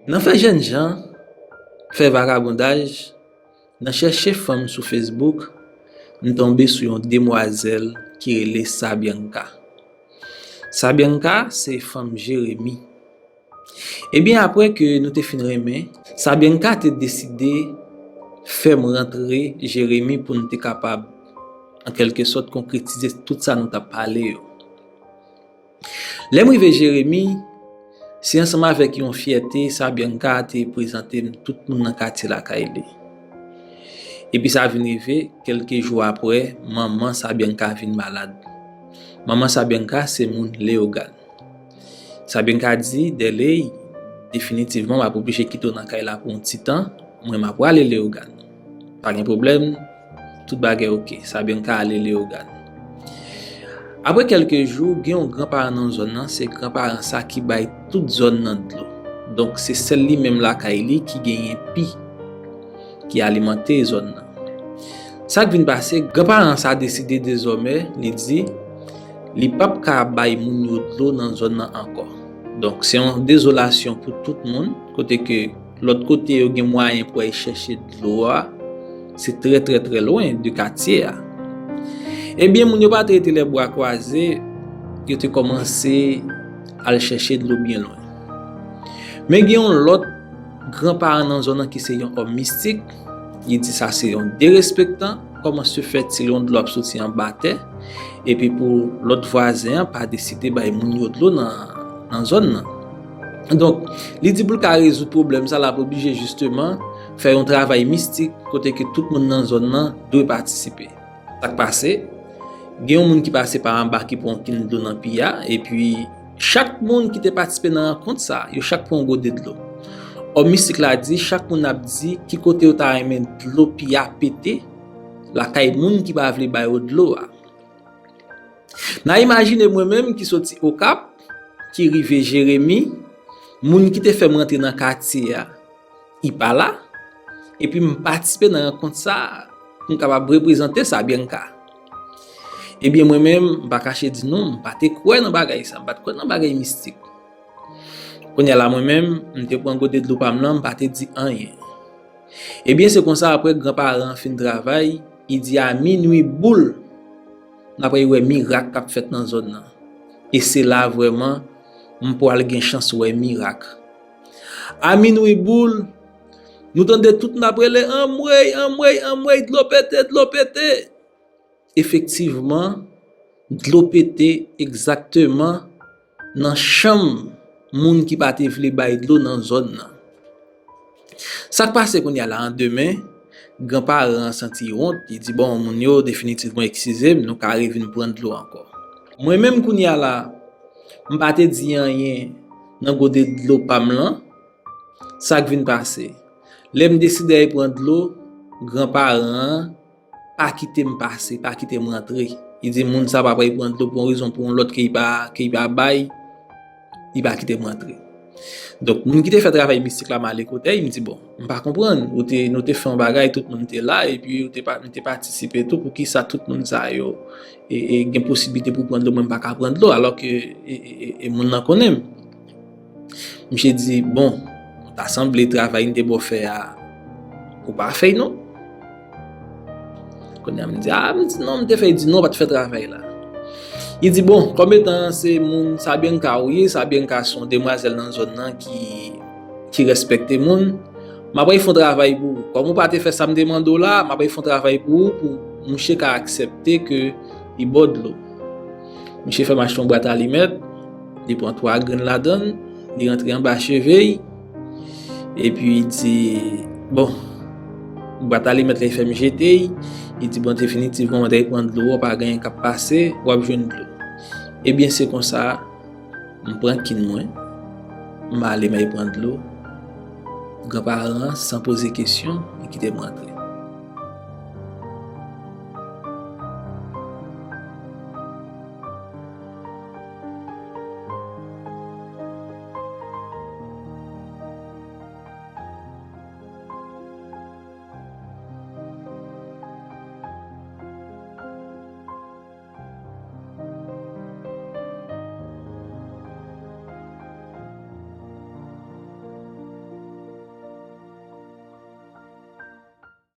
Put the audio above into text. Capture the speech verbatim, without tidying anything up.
Nan fè jènjan, fè vagabondaj, nan chèche fanm sou Facebook, m tonbe sou yon demwazèl ki rele Sabianca. Sabianca se fanm Jeremi. Ebyen, apre ke nou te fin renmen, Sabianca te deside fè m rantre Jeremi pou n te kapab, an kèlke sòt, konkretize tout sa nou t ap pale yo. Lè m rive Jeremi, se ansanm avèk yon fyète Sabianca te prezante m tout moun nan katye lakay li. Epi sa vin rive, kèlke jou apre, manman Sabianca vin malad. Manman Sabianca se moun Leyogàn. Sabianca di, Dèley, definitivman, m ap oblije kite w nan kay la pou yon ti tan. Mwen, m ap prale Leyogàn. Pa gen pwoblèm, tout bagay oke. Sabianca ale Leyogàn. Apre kèlke jou, gen yon granparan nan zòn nan, se granparan sa ki bay tout zòn nan dlo. Donk, se sèl li menm lakay li ki genyen pi ki alimante zòn nan. Sa k vin pase, granparan sa deside dezòmè, li di, li p ap ka bay moun yo dlo nan zòn nan ankò. Donk, se yon dezolasyon pou tout moun, kote ke lòt kote yo gen mwayen pou al chèche dlo a, se trè, trè, trè lwen de katye a. Ebyen, moun yo pa t rete lè bra kwaze, yo te kòmanse al chèche dlo byen lwen. Men gen yon lòt granparan nan zòn nan ki se yon òm mistik, li di sa se yon derespektan, kòman se fè ti yon dlo ap soti anba tè, epi pou lòt vwazen an pa deside bay moun yo dlo nan, nan zòn nan. Donk, li di pou l ka rezoud pwoblèm sa, l ap oblije jisteman fè yon travay mistik kote ke tout moun nan zòn nan dwe patisipe. Sa k pase? Gen yon moun ki pase pa anba ki pran yon kin dlo nan pi a, epi chak moun ki te patisipe nan rankont sa, yo chak pran yon gode dlo. Òm mistik la di, chak moun ap di ki kote yo ta renmen dlo pi a pete, lakay moun ki pa vle ba yo dlo a. N a imajine mwen menm ki soti Okap, ki rive Jeremi, moun ki te fè m rantre nan katye a, li pa la, epi m patisipe nan rankont sa a pou m kapab reprezante Sabianca. Ebyen, mwen menm, m pa kache di nou, m pa te kwè nan bagay sa, m pa t kwè nan bagay mistik. Kounye a la, mwen menm, m te pran gode dlo pa m lan, m pa te di anyen. Ebyen, se konsa, apre granparan an fin travay, li di a minwi boul, n ap wè mirak k ap fèt nan zòn nan. E se la vrèman, m pral gen chans wè mirak. A minwi boul, nou tande tout n ap rele, anmwey, anmwey, anmwey, dlo pete, dlo pete. Efektivman, dlo pete egzakteman nan chanm moun ki pa te vle bay dlo nan zòn nan. Sa k pase kounye a la, an demen, granparan an santi wont, li di, bon, moun yo, definitivman, eskize m, nou ka revin pran dlo ankò. Mwen menm kounye a la, m pa te di anyen nan gode dlo pa m lan. Sa k vin pase? Lè m deside al pran dlo, granparan an pa kite m pase, pa kite m rantre. Li di moun sa pa pral pran dlo pou yon rezon, pou yon lòt ke li pa, ke li pa bay, li pa kite m rantre. Donk, moun ki te fè travay mistik la, m ale kote l, m di, bon, m pa konprann. Ou te, nou te fè yon bagay, tout moun te la, epi ou te pa, nou te patisipe tou, poukisa tout moun sa yo e, e gen posiblite pou pran dlo, mwen m pa ka pran dlo, alò ke e, e, e, e moun nan konnen m. Misye di, bon, ta sanble travay m te ba w fè a, ou pa fè l non. Kounye a m di, a, m di non, m te fè, li di non, w pa t fè travay la. Li di, bon, kòm etan se moun Sabianca ou ye, Sabianca se yon demwazèl nan zòn nan ki, ki respekte moun, m ap al fè yon travay pou ou. Kòm ou pa te fè sa m te mande w la, m ap al fè yon travay pou ou, pou misye ka aksepte ke li ba w dlo. Misye fè m achte yon bwat alimèt, li pran twa grenn ladan l, li rantre anba cheve l, epi li di, bon, bwat alimèt la, li fè m jete l, li di, bon, definitivman, mwen t al pran dlo, w pa gen anyen k ap pase, w ap jwenn dlo. Ebyen, se konsa, m pran kin mwen, m ale, m al pran dlo, granparan an, san poze kesyon, li kite m rantre.